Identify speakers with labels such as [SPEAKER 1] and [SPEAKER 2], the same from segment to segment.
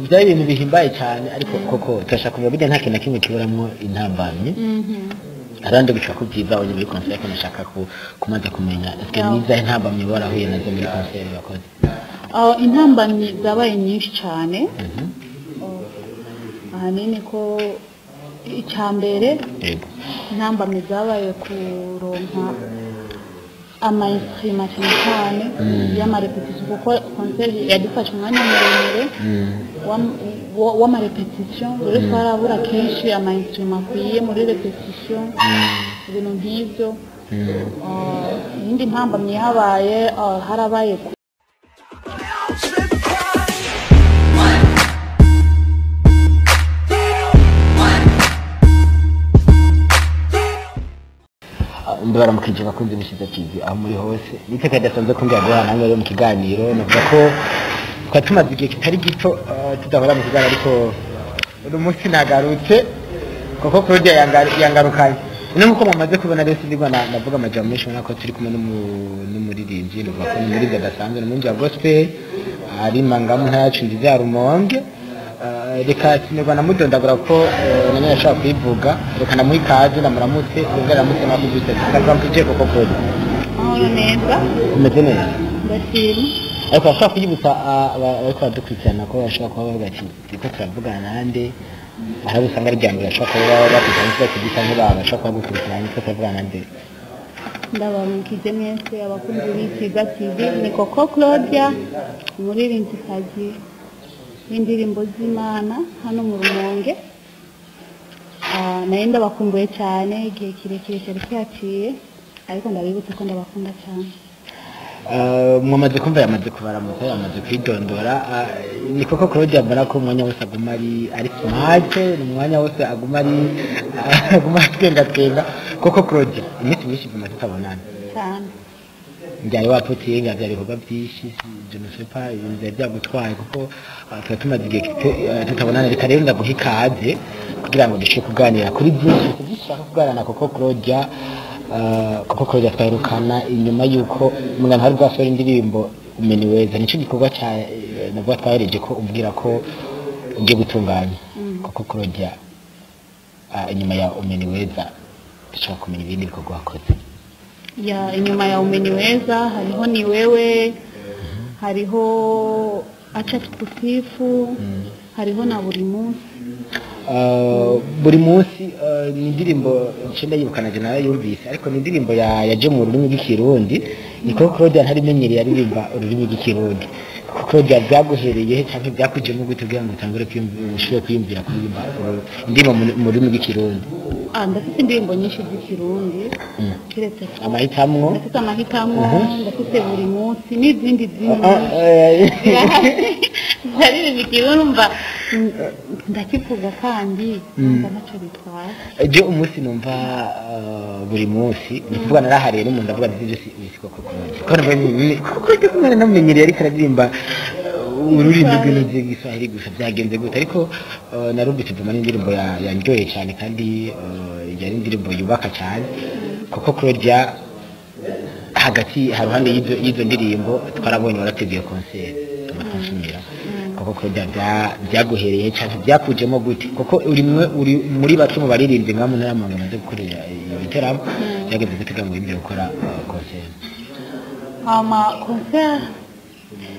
[SPEAKER 1] Byari ibintu bihimbaye cyane, ariko koko turashaka kumenya burya nta kintu na kimwe kiburamwo intambamyi. Arandi gushaka kubyiza abonye muri concert, ariko nashaka kumaze kumenya eske nizahe ntambamyi warahuye nazo muri concert wakoze?
[SPEAKER 2] Intambamyi zabaye nyinshi cyane. Ahanini ko icya mbere, intambamyi zabaye kuronka ama instruments cyane cyane y'ama répétition, kuko concert yadufashe umwanya muremure w'ama répétition. Rero twarabura kenshi ama instruments akwiye muri répétition, ibintu nk'ibyo. Iyindi ntambamyi yahabaye, harabaye
[SPEAKER 1] Ndabaramukije bakunze Bishiza TV aho muri hose. Niteka ridasanzwe kongera guhana namwe rero mu kiganiro. Navuga ko twari tumaze igihe kitari gito tudahora mu kiganiro, ariko uno munsi nagarutse kuko Claudia yangarukanye. Ino nkuko mumaze kubona rero, sindigwa navuga amajambo menshi, ubona ko turi kumwe n'umuririmbyi. Navuga ko ni umuririmbyi adasanzwe, ni umuririmbyi wa gospel ari manga mu ntara yacu nziza ya Rumonge. Reka sinigwa namudondagura ko nanyene ashobora kuyivuga. Reka namuha ikaze, namuramutse, yongere aramutse n'abakubise. Ndakuramukije koko, Claudia.
[SPEAKER 2] Amahoro neza.
[SPEAKER 1] Umeze neza?
[SPEAKER 2] Ndashima.
[SPEAKER 1] Ariko bashobora kuyibutsa abariko baradukurikirana ko bashobora kuba bavuga ati turiko turavugana nande, hari abo usanga ari irya mbere bashobora kuba baba bakurikirana ikibazo kigisa nk'ibaba bashobora kuba bagukurikirana, turiko turavugana nande.
[SPEAKER 2] Ndabaramukije mwese abakunzi b'Ikiza TV. Ni Koko Claudia, umuririmbyikazi w'indirimbo z'Imana hano mu Rumonge. Nayo ndabakumbuye cyane, igihe kirekire cyari kihaciye, ariko ndabibutsa ko ndabakunda cyane.
[SPEAKER 1] Mwamaze kumva, yamaze kubaramutsa, yamaze kwidondora. Ni koko Claudia, mbona ko umwanya wose aguma ari smart, ni umwanya wose aguma atwenga twenga. Koko Claudia, iminsi myinshi vuma tutabonana.
[SPEAKER 2] Cyane.
[SPEAKER 1] Byari waputiye nga byari ibikorwa byinshi, je ne sais pas ibintu byari byagutwaye, kuko tuba tumaze igihe tutabonana. Reka rero ndaguha ikaze kugira ngo dushobore kuganira kuri byinshi dushaka kuganira na Koko Claudia. Koko Claudia, twaherukana inyuma y'uko mwana hari bwasohora indirimbo Umeniweza. Nicyo gikorwa cya navuga twahereje ko umbwira ko ugiye gutunganya. Koko Claudia, inyuma ya Umeniweza dushobora kumenya ibindi bikorwa wakoze?
[SPEAKER 2] Ya, inyuma ya Umeniweza hariho Ni Wewe, hariho Acha Tukusifu, hariho na Buri Munsi.
[SPEAKER 1] Buri Munsi ni indirimbo ncenda yibukana je nayo yumvise, ariko ni indirimbo yaje mu rurimi rw'Ikirundi. Niko Claudia ntarimenyereye aririmba ururimi rw'Ikirundi. Kuko Claudia, byaguhereye he canke byakujemo gute kugira ngo utangure ushobore kwiyumvira kuririmba indirimbo mu rurimi rw'Ikirundi?
[SPEAKER 2] Ndafite indirimbo nyinshi z'Ikirundi, kiretse ko
[SPEAKER 1] Amahitamwo.
[SPEAKER 2] Ndafite Amahitamo, ndafite Buri Munsi n'izindi zindi. Ndaririmba Ikirundi, umva ndakivuga kandi numva ntacyo bitwaye.
[SPEAKER 1] Je umunsi numva Buri Munsi, ni kuvuga narahariye n'umuntu avuga ati ibyo si koko Claudia, kuko numva koko ndi kumwe namenyereye ariko aririmba ururimi rw'Igiswahili gusa, byagenze gute? Ariko narumvise vuma n'indirimbo yanryoheye cyane, kandi yari indirimbo yubaka cyane. Koko Claudia, hagati haruhande y'izo ndirimbo twarabonye warateguye concert amatanshimira. Koko Claudia, byaguhereye cyane, byakujemo gute? Kuko uri uri muri bake mu baririmbyi nka mu ntara ya Muhanga bamaze gukorera ibiteramo. Byageze gute kugira ngo wiyumvire gukora concert?
[SPEAKER 2] Ama concert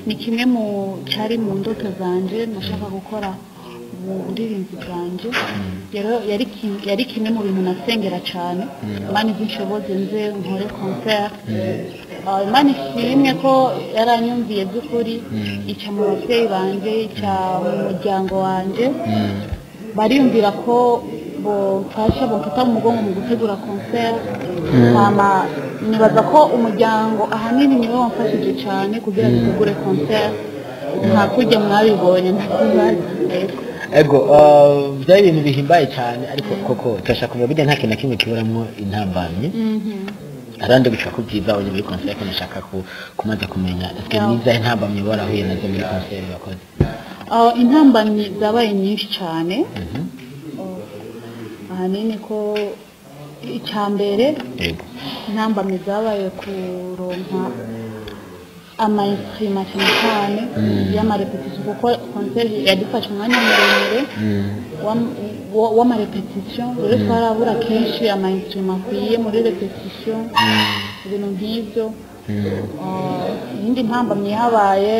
[SPEAKER 2] ni kimwe mu cyari mu ndoto zanje nashaka gukora mu buririmbyi bwanjye. Rero yari kimwe mu bintu nasengera cyane, Imana izinshoboze nze nkore concert. Imana ishimwe ko yaranyumviye by'ukuri, ica mu babyeyi banje, ica mu muryango wanje, bariyumvira ko bomfasha, bomfata mu mugongo mu gutegura concert. Hama nibaza ko umuryango ahanini niwe wamfashije cyane kugira dutegure concert nka kurya mwabibonye, ntakibazo. Yego.
[SPEAKER 1] Ego, byari ibintu bihimbaye cyane, ariko koko turashaka kumenya burya nta kintu na kimwe kiburamwo intambamyi. Arandi gushaka kubyiza abonye muri concert, ariko nashaka kumaze kumenya eske nizahe ntambamyi warahuye nazo muri concert wakoze?
[SPEAKER 2] Intambamyi zabaye nyinshi cyane. Ahanini ko icya mbere, intambamyi zabaye kuronka Ama instruments cyane cyane y'ama répétitions, kuko concert yadufashe umwanya muremure w'ama répétitions. Rero twarabura kenshi ama instruments akwiye muri répétition, ibintu nk'ibyo. Iyindi ntambamyi habaye,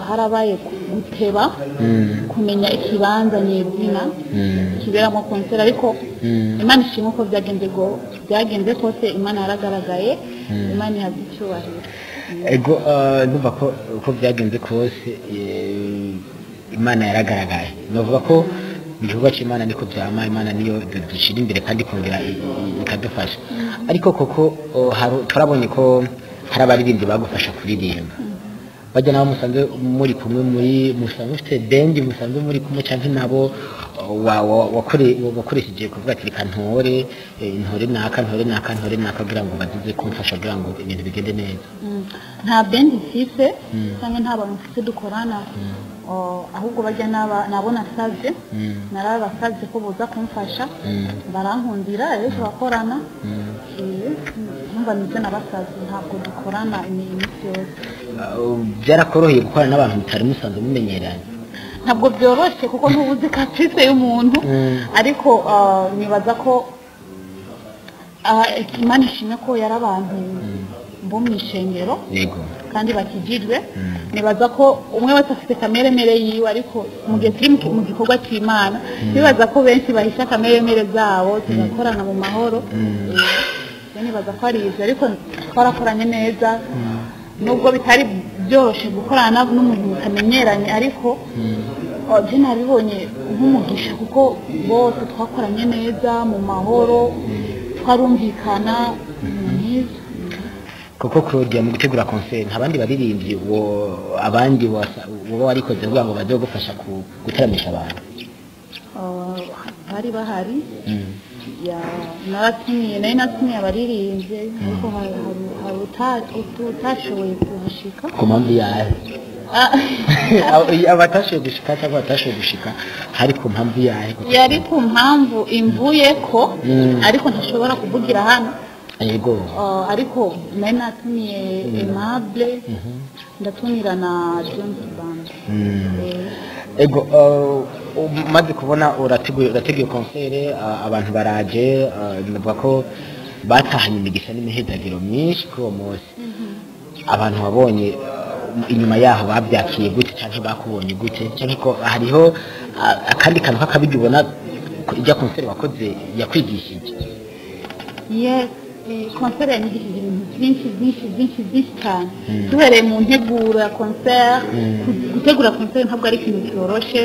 [SPEAKER 2] harabaye guteba kumenya ikibanza nyezina kiberamo concert, ariko Imana ishimwe ko byagenze go byagenze kose, Imana yaragaragaye, Imana ihabwa icyubahiro.
[SPEAKER 1] Ego, ndumva ko uko byagenze kose, Imana yaragaragaye. Navuga ko igikorwa cy'Imana niko byama, Imana niyo dushyira imbere kandi ikongera ikadufasha. Ariko koko turabonye ko hari abaririmbyi bagufasha kuririmba, bajya nabo musanzwe muri kumwe, muri musanzwe ufite band, musanzwe muri kumwe, cyangwa nabo wakoresheje kuvuga ati reka ntore, ntore naka, ntore naka, ntore naka, kugira ngo bazize kumfasha kugira ngo ibintu bigende neza?
[SPEAKER 2] Nta band mfise cyangwa nta bantu mfise dukorana, ahubwo bajya nabo nasavye, narabasavye ko boza kumfasha, barankundira, rero turakorana. Numva nibyo nabasavye, ntabwo dukorana iminsi yose.
[SPEAKER 1] Byarakoroheye gukorana n'abantu mutari musanzwe mumenyeranye?
[SPEAKER 2] Ntabwo byoroshye kuko ntubuzi caprice y'umuntu, ariko nibaza ko Imana ishimwe ko yari abantu bo mu ishengero kandi bakijijwe. Nibaza ko umwe wese afite kameremere yiwe, ariko mu gihe turi mu gikorwa cy'Imana, nibaza ko benshi bahisha kameremere zabo, tugakorana mu mahoro. Nibaza ko ari ibyo, ariko twarakoranye neza nubwo bitari byoroshye gukorana n'umuntu mutamenyeranye, ariko je nabibonye nk'umugisha kuko bose twakoranye neza mu mahoro, twarumvikana mwiza.
[SPEAKER 1] Koko Claudia, mu gutegura concert nta bandi baririmbyi abandi woba warikoze kugira ngo baze gufasha gutaramisha abantu?
[SPEAKER 2] Bari bahari. Ya, naratumiye, nari natumiye abaririmbyi, ariko hari utashoboye kuhashika.
[SPEAKER 1] Ku mpamvu yahe? Abatashoboye gushika cyangwa batashoboye gushika hari ku mpamvu yahe?
[SPEAKER 2] Yari ku mpamvu imvuye ko, ariko ntashobora kuvugira hano. Ariko nari natumiye Aimable, ndatumira na James Band.
[SPEAKER 1] Ego, umaze kubona urateguye concert, abantu baraje, ndavuga ko batahanye imigisha n'imihezagiro myinshi kuri uwo munsi. Abantu wabonye inyuma yaho babyakiye gute, canke bakubonye gute, canke ko hariho akandi kantu k'akabiryo ubona ko ijya concert wakoze yakwigishije?
[SPEAKER 2] Yes, concert yanyigishije ibintu byinshi byinshi byinshi byinshi cyane, duhereye mu nteguro ya concert. Gutegura concert ntabwo ari ikintu cyoroshe.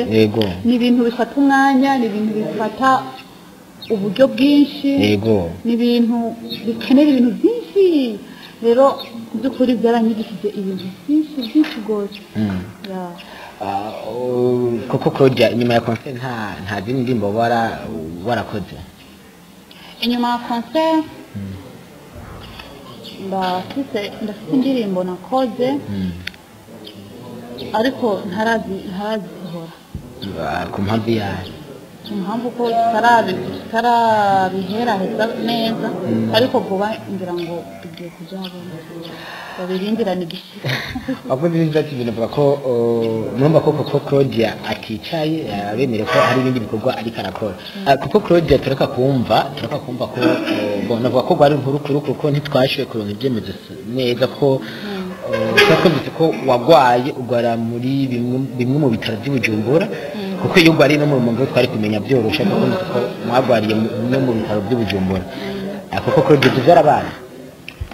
[SPEAKER 2] Ni ibintu bifata umwanya, ni ibintu bifata uburyo bwinshi, ni ibintu bikenera ibintu byinshi. Rero mu by'ukuri byaranyigishije ibintu byinshi byinshi rwose. Yeah.
[SPEAKER 1] Koko Claudia, inyuma ya concert nta zindi ndirimbo warakoze?
[SPEAKER 2] Inyuma ya concert ndafite indirimbo nakoze, ariko ntarazisohora.
[SPEAKER 1] Ku mpamvu yayo?
[SPEAKER 2] Impamvu ko tutarabiheraheza neza, ariko vuba ngira ngo tugiye kubyabona, babirindirane igishika.
[SPEAKER 1] Wakoze neza ati ibintu avuga ko murumva ko koko Claudia aticaye, abemere ko hari ibindi bikorwa ariko arakora. Kuko Claudia tureka kumva ko bon, navuga ko rwari inkuru kuru, kuko ntitwashoboye kuronka ibyemezo neza ko twumvise ko wagwaye, ugwara muri bimwe mu bitaro by'i Bujumbura, kuko iyo ugwariye no mu Rumonge twari kumenya byoroshe, ariko twumvise ko mwagwariye no mu bitaro by'i Bujumbura. Kuko Claudia, ibyo byarabaye?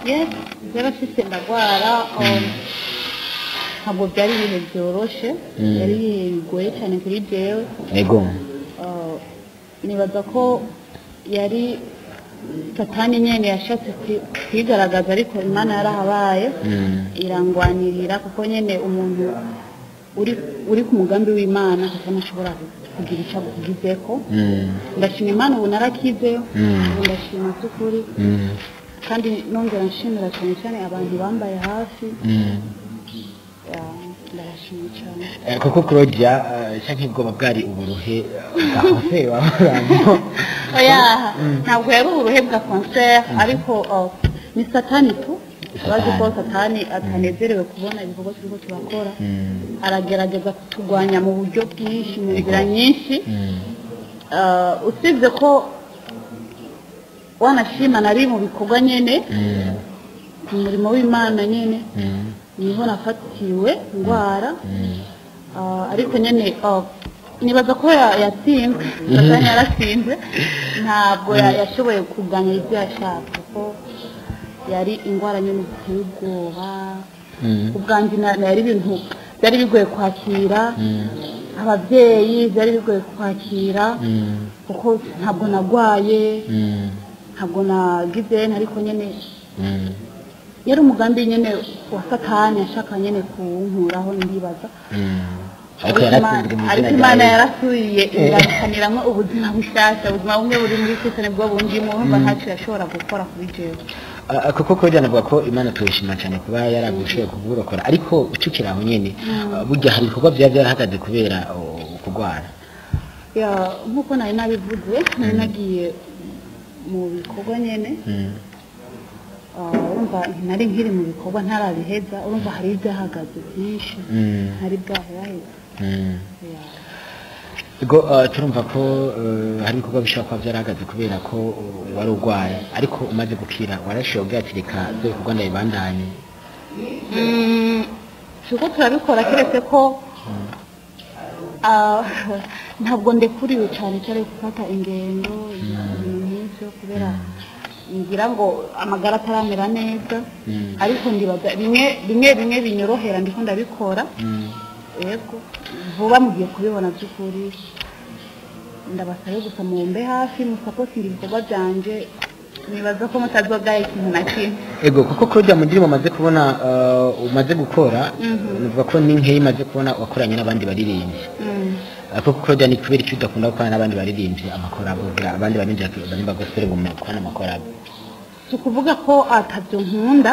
[SPEAKER 2] Yes, byarashitse ndagwara. Ntabwo byari ibihe byoroshe, byari ibihe bigoye cyane kuri jewe. Nibaza ko yari Satani nyene yashatse kwigaragaza, ariko Imana yarahabaye, irangwanirira, kuko nyene umuntu uri ku mugambi w'Imana, Satani ashobora kugira icyo akugizeko. Ndashima Imana, ubu narakize. Ubu ndashima by'ukuri, kandi nongera nshimira cyane cyane abantu bambaye hafi. Ya, ndabashimye cyane.
[SPEAKER 1] Kuko Claudia, canke bwoba bwari uburuhe bwa concert wahoramwo?
[SPEAKER 2] Oya, ntabwo yari uburuhe bwa concert, ariko ni Satani tu. Bazi ko Satani atanezerewe kubona ibikorwa turiko turakora, aragerageza kutugwanya mu buryo bwinshi, mu nzira nyinshi. Usibye ko wanashima nari mu bikorwa nyene, mu murimo w'Imana nyene, niho nafatiwe ndwara. Ariko nyene nibaza ko yatsinzwe, Satani yaratsinze, ntabwo yashoboye kuganya ibyo yashaka, kuko yari indwara nyene ziteye ubwoba. Ubwanjye yari ibintu byari bigoye kwakira, ababyeyi byari bigoye kwakira, kuko ntabwo nagwaye, ntabwo nagize, ariko nyene yari umugambi nyene wa Satani yashaka nyene kunkuraho, ndibaza.
[SPEAKER 1] Ariko yaratsinzwe mu
[SPEAKER 2] Ariko
[SPEAKER 1] izina rya
[SPEAKER 2] Imana
[SPEAKER 1] Yesu.
[SPEAKER 2] Yarasubiye irabikaniramwo ubuzima bushasha, ubuzima bumwe buri muri Kristo nibwo bundimo, urumva ntacyo yashobora gukora kuri jewe.
[SPEAKER 1] Kuko Claudia navuga ko Imana tuyishima cyane kuba yaragushoboye kuburokora, ariko ucukira aho nyene, burya hari ibikorwa byaba byarahagaze kubera kurwara?
[SPEAKER 2] Ya, nk'uko nari nabivuze, nari nagiye mu bikorwa nyene. Urumva nari nkiri mu bikorwa ntarabiheza, urumva hari ibyahagaze byinshi, ntari bwaheraheza. Ya.
[SPEAKER 1] Ego, turumva ko hari ibikorwa bishobora kuba byarahagaze kubera ko wari urwaye, ariko umaze gukira warashoboye kugira ati reka ibyo bikorwa ndabibandanye?
[SPEAKER 2] Turiko turabikora, keretse ko ntabwo ndekuriwe cyane cyane gufata ingendo, ibintu nk'ivyo, kubera ngira ngo amagara ataramera neza. Ariko ndibaza bimwe bimwe bimwe binyorohera ndiko ndabikora. Yego, vuba mugiye kubibona by'ukuri. Ndabasabe gusa mumbe hafi, musapotinga ibikorwa byanje, nibaza ko mutazogaya ikintu na kimwe.
[SPEAKER 1] Ego, kuko Claudia mu ndirimbo umaze kubona, umaze gukora, nuvuga ko ni nkeya imaze kubona wakoranye n'abandi baririmbyi. Kuko Claudia, ni kubera icyo udakunda gukorana n'abandi baririmbyi amakorabo, kugira abandi baririmbyi baririmba gospel gukorana amakorabo?
[SPEAKER 2] Si ukuvuga ko atabyo nkunda,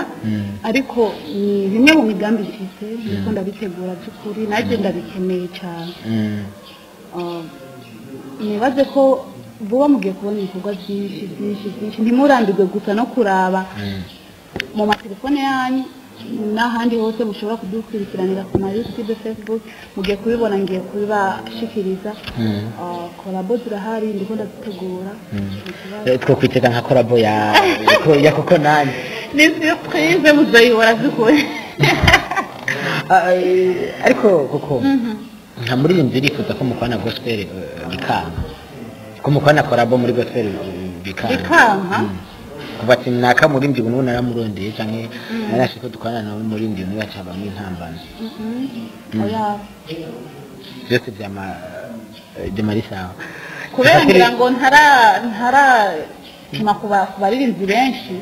[SPEAKER 2] ariko ni bimwe mu migambi mfite, ndiko ndabitegura by'ukuri, nanjye ndabikeneye cyane. Nibaze ko vuba mugiye kubona ibikorwa byinshi byinshi byinshi, ntimurambirwe gusa no kuraba mu matelefone yanyu n'ahandi hose mushobora kudukurikiranira ku ma YouTube, Facebook, mugiye kubibona, ngiye kubibashikiriza. Collabo zirahari, ndiko ndazitegura.
[SPEAKER 1] Twokwitega nka collabo ya Koko nani?
[SPEAKER 2] Ni surprise, muzoyibora by'ukuri.
[SPEAKER 1] Ariko koko nka muririmbyi urifuza ko mukorana gospel bikanga, ko mukorana collabo muri gospel bikanga?
[SPEAKER 2] Bikanka?
[SPEAKER 1] Kuva ati naka muririmbyi ubu naramurondeye, canke narashaka ko dukorana nawe muririmbyi, niwe acabamwo intambano.
[SPEAKER 2] Oya.
[SPEAKER 1] Byose vyama vyama ari sawa.
[SPEAKER 2] Kubera ngira ngo ntara ku baririmbyi benshi,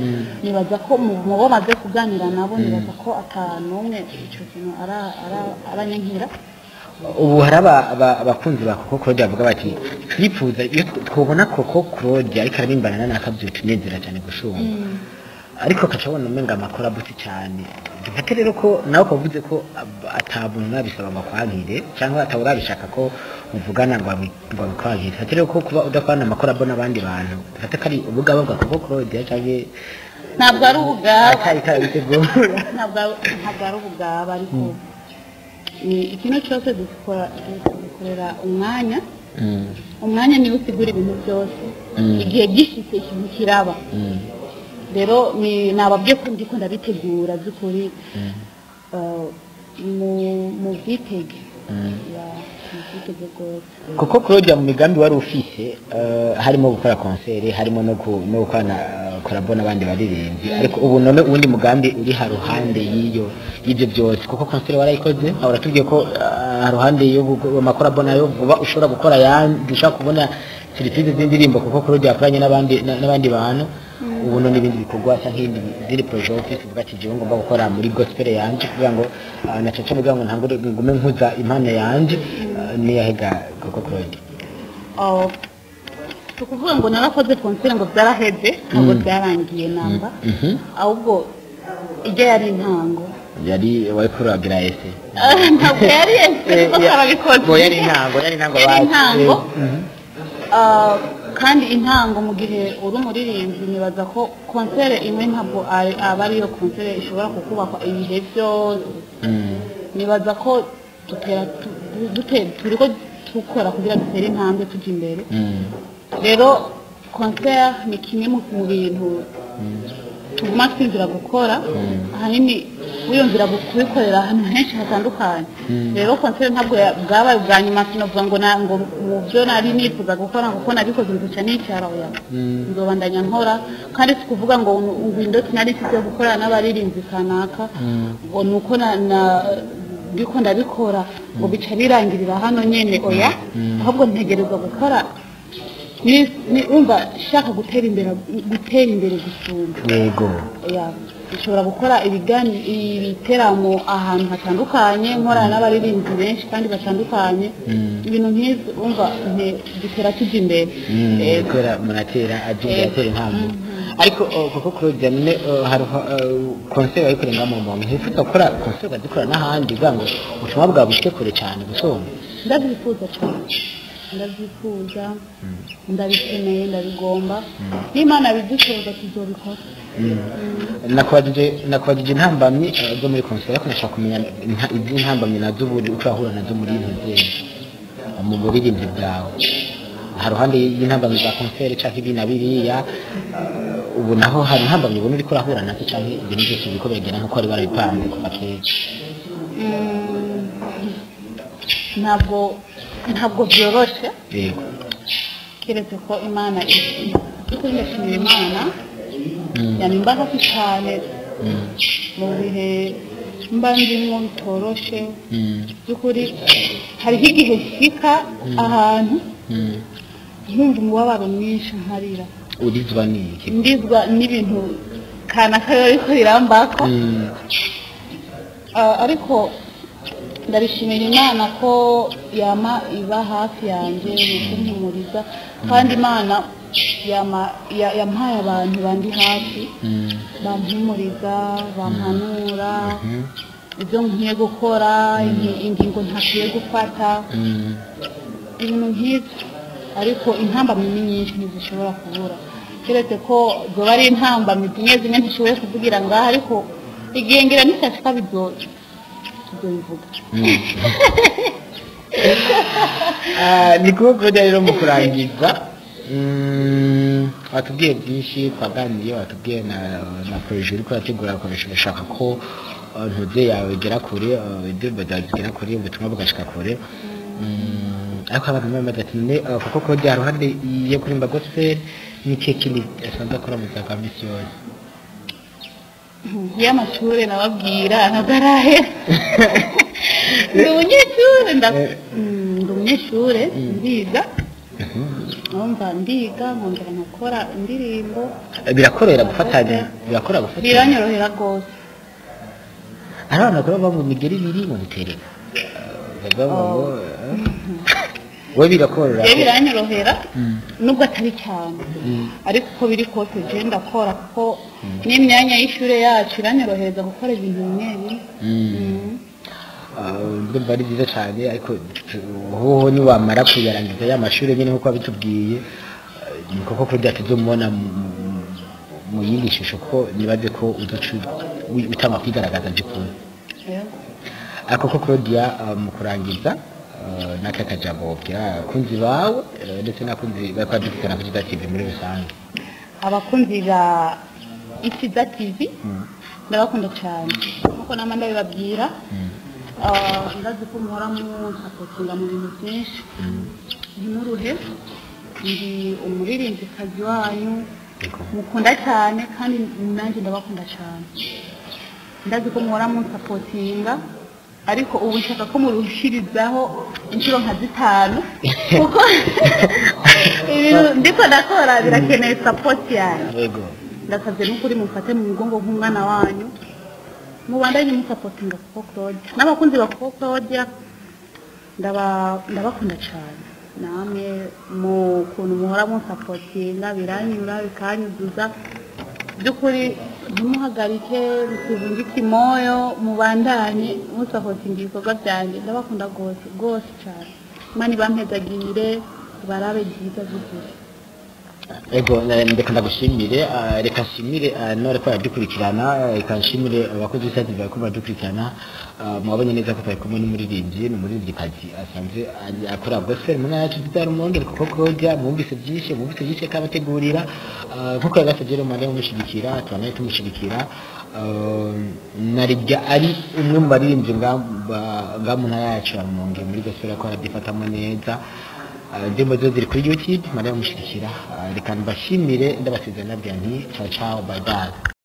[SPEAKER 2] nibaza ko mu bo maze kuganira nabo, nibaza ko ata n'umwe ico kintu aranyankira.
[SPEAKER 1] Ubu hari abakunzi ba Koko Claude bavuga bati turifuza iyo twobona Koko Claude ariko ararimbana na naka tunezera cyane gushumba, ariko akaca abona umenga amakuru abutse cyane. Dufate rero ko nawe ukavuze ko atabuntu nabisaba ngo akwangire, cyangwa ataba urabishaka ko muvugana ngo abikwangire. Dufate rero ko kuba udakorana amakorabo n'abandi bantu, dufate ko ari ubugaba bwa Koko Claude cyangwa
[SPEAKER 2] Ntabwo ari ubugaba.
[SPEAKER 1] Atari karabitegura?
[SPEAKER 2] Ntabwo ari ubugaba, ariko ni ikintu cyose dukora dukorera umwanya. Umwanya niwo usigura ibintu byose. Igihe gishitse ikintu kiraba. Rero ni nababwiye ko ndiko ndabitegura by'ukuri. Mu byitege. Ya, mu byitege rwose.
[SPEAKER 1] Kuko Claudia, mu migambi wari ufise harimo gukora concert, harimo no gukorana collabo n'abandi baririmbyi, ariko ubu none uwundi mugambi uri haruhande y'ibyo byose, kuko concert warayikoze, aho uratubwiye ko haruhande yo amakorabo nayo vuba ushobora gukora yandi, ushobora kubona surprise z'indirimbo kuko Claudia yakoranye n'abandi bantu. Ubu none ibindi bikorwa cyangwa izindi projet ufise uvuga ati jewe ngomba gukora muri gospel yanje kugira ngo na caca kugira ngo ntangure ngume nkuza impano yanje, niyahega Koko Claude?
[SPEAKER 2] Oh, si ukuvuga ngo narakoze concert ngo byaraheze, ntabwo byarangiye namba, ahubwo ijya yari intango.
[SPEAKER 1] Yari wariko uragira ese?
[SPEAKER 2] Ntabwo yari ese, kuko twarabikoze.
[SPEAKER 1] Ngo yari intango, yari intango.
[SPEAKER 2] Yari
[SPEAKER 1] Basi.
[SPEAKER 2] intango. Kandi intango mu gihe uri umuririmbyi, nibaza ko concert imwe ntabwo aba ariyo concert ishobora kukubakwa ibihe byose. Nibaza ko dutera turiko tukora kugira dutere intambwe tujya imbere. Rero concert ni kimwe mu bintu tuguma twinjira gukora, ahanini wiyumvira kubikorera ahantu henshi hatandukanye. Rero concert ntabwo bwabaye ubwa nyuma. Sinovuga ngo ngo mu byo nari nifuza gukora kuko nabikoze nzoca nicara, oya. Nzobandanya nkora, kandi si kuvuga ngo indoto nari mfite yo gukorana n'abaririmbyi kanaka ngo ni uko na ndiko ndabikora ngo bica birangirira hano nyene, oya. Ahubwo ntegerezwa gukora ni umva shaka gutera imbere gusumba. Ya, ushobora gukora ibiteramo ahantu hatandukanye, nkorana n'abaririmbyi benshi kandi batandukanye, ibintu nk'ibyo. Umva dutera tujya imbere. Yego.
[SPEAKER 1] Gukora muratera aje
[SPEAKER 2] Yego.
[SPEAKER 1] atera intambwe. Ariko kuko Claudia none hari concert wayikoreye ngaha mu Rumonge, ntiwifuza gukora concert ukazikora n'ahandi kugira ngo ubutumwa bwawe bushike kure cyane gusumba?
[SPEAKER 2] Ndabyifuza cyane, ndabyifuza, ndabikeneye, ndabigomba. N'Imana bidushoboza tuzobikora.
[SPEAKER 1] Nakubajije intambamyi zo muri concert, ariko nashaka kumenya iz'intambamyi nazo ubu ushobora guhura nazo muri ntuzeye mu buririmbyi bwawe. Hari ruhande y'intambamyi za concert canke ibi na biriya, ubu naho hari intambamyi ubona uriko urahura nazo, canke ibintu byose biriko biragenda nkuko wari warabipanze kuva kera?
[SPEAKER 2] Ntabwo byoroshe, keretse ko Imana by'ukuri ndashimira Imana yanimba hafi cyane mu bihe mba ndimwo bitoroshe. By'ukuri hariho igihe nshyika ahantu nkumva umubabaro mwinshi, nkarira.
[SPEAKER 1] Urizwa n'iki?
[SPEAKER 2] Ndizwa n'ibintu kanaka biba biriko birambako. Ariko ndabishimira Imana ko yama iba hafi yanjye mu kumpumuriza, kandi Imana yama yampaye abantu bandi hafi, bampumuriza, bampanura ibyo nkwiye gukora, ingingo ntakwiye gufata, ibintu nk'ibyo. Ariko intambamyi ni nyinshi, ntizishobora kubura, keretse ko zoba ari intambamyi zimwe zimwe ntishoboye kuvugira ngaha, ariko igihe ngira nishashika tuzobivuga.
[SPEAKER 1] Ni kuba Claudia rero mu kurangiza, watubwiye byinshi twaganiriye, watubwiye na projet uriko urategura, ukoresha urashaka ko ntuze yawe igera kure, indirimbo zawe zigera kure, ubutumwa bugashika kure. Ariko abantu bamwe ati none kuko Claudia haruhande yo kuririmba gospel ni ikihe kindi asanzwe akora mu buzima bwa misi yose?
[SPEAKER 2] Y'amashure nababwira ntabwo arahera. Ndi umunyeshure, ndi umunyeshure, ndiga. Numva ndiga nkongera nkakora indirimbo.
[SPEAKER 1] Birakorera gufatanya, birakora gufatanya?
[SPEAKER 2] Biranyorohera rwose.
[SPEAKER 1] Hari abantu bakora bavuga imigeri ibiri ngo bitereka bavuga ngo we birakorera?
[SPEAKER 2] Je biranyorohera, nubwo atari cyane, ariko uko biri kose je ndakora, kuko n'imyanya y'ishure yacu iranyorohereza gukora ibintu bimwe bimwe.
[SPEAKER 1] Ndumva ari byiza cyane, ariko hoho niwamara kuyarangiza ya mashuri nyine nk'uko wabitubwiye, ni koko kurya tuzomubona mu yindi shusho, ko nibaze ko uzoca utanga kwigaragaza by'ukuri.
[SPEAKER 2] Yego.
[SPEAKER 1] Ariko ko Claudia, mu kurangiza, n'aka kajambo wobwira abakunzi bawe, ndetse n'abakunzi bariko badukurikirana kuri Kiza TV muri rusange.
[SPEAKER 2] Abakunzi ba Ikiza TV, ndabakunda cyane nkuko nama ndabibabwira. Ndazi ko muhora munsapotinga mu bintu byinshi, ntimuruhe. Ndi umuririmbyikazi wanyu mukunda cyane, kandi nanjye ndabakunda cyane. Ndazi ko muhora munsapotinga, ariko ubu nshaka ko murushirizaho inshuro nka zitanu, kuko ibintu ndiko ndakora birakeneye support yanyu. Ndasabye n'ukuri mufate mu mugongo nk'umwana wanyu, mubandanye musapotinga Koko Claudia n'abakunzi ba Koko Claudia. Ndabakunda cyane namwe mu kuntu muhora munsapotinga, biranyura bikanyuzuza by'ukuri. Ntimuhagarike, mutuvungike imoyo, mubandanye musapotinga ibikorwa byanjye. Ndabakunda rwose rwose cyane. Imana ibampezagire. Barabe byiza by'ukuri.
[SPEAKER 1] Ego, reka ndagushimire, reka nshimire nore ko yadukurikirana, reka nshimire abakozi b'isati bariko baradukurikirana. Mwabonye neza ko twari kumwe n'umuririmbyi, ni umuririmbyikazi asanzwe akora gospel mu ntara yacu nziza ya Rumonge kuko koja mwumvise byinshi kabategurira. Nkuko yagasabye rero mwari mumushyigikira, tubanaye tumushyigikira. Narirya ari umwe mu baririmbyi nga mu ntara yacu ya Rumonge muri gospel ko arabyifatamo neza. Indirimbo zo ziri kuri YouTube, mariya mushyigikira. Reka mbashimire, ndabasezera nabwira nti ciao ciao, bye bye.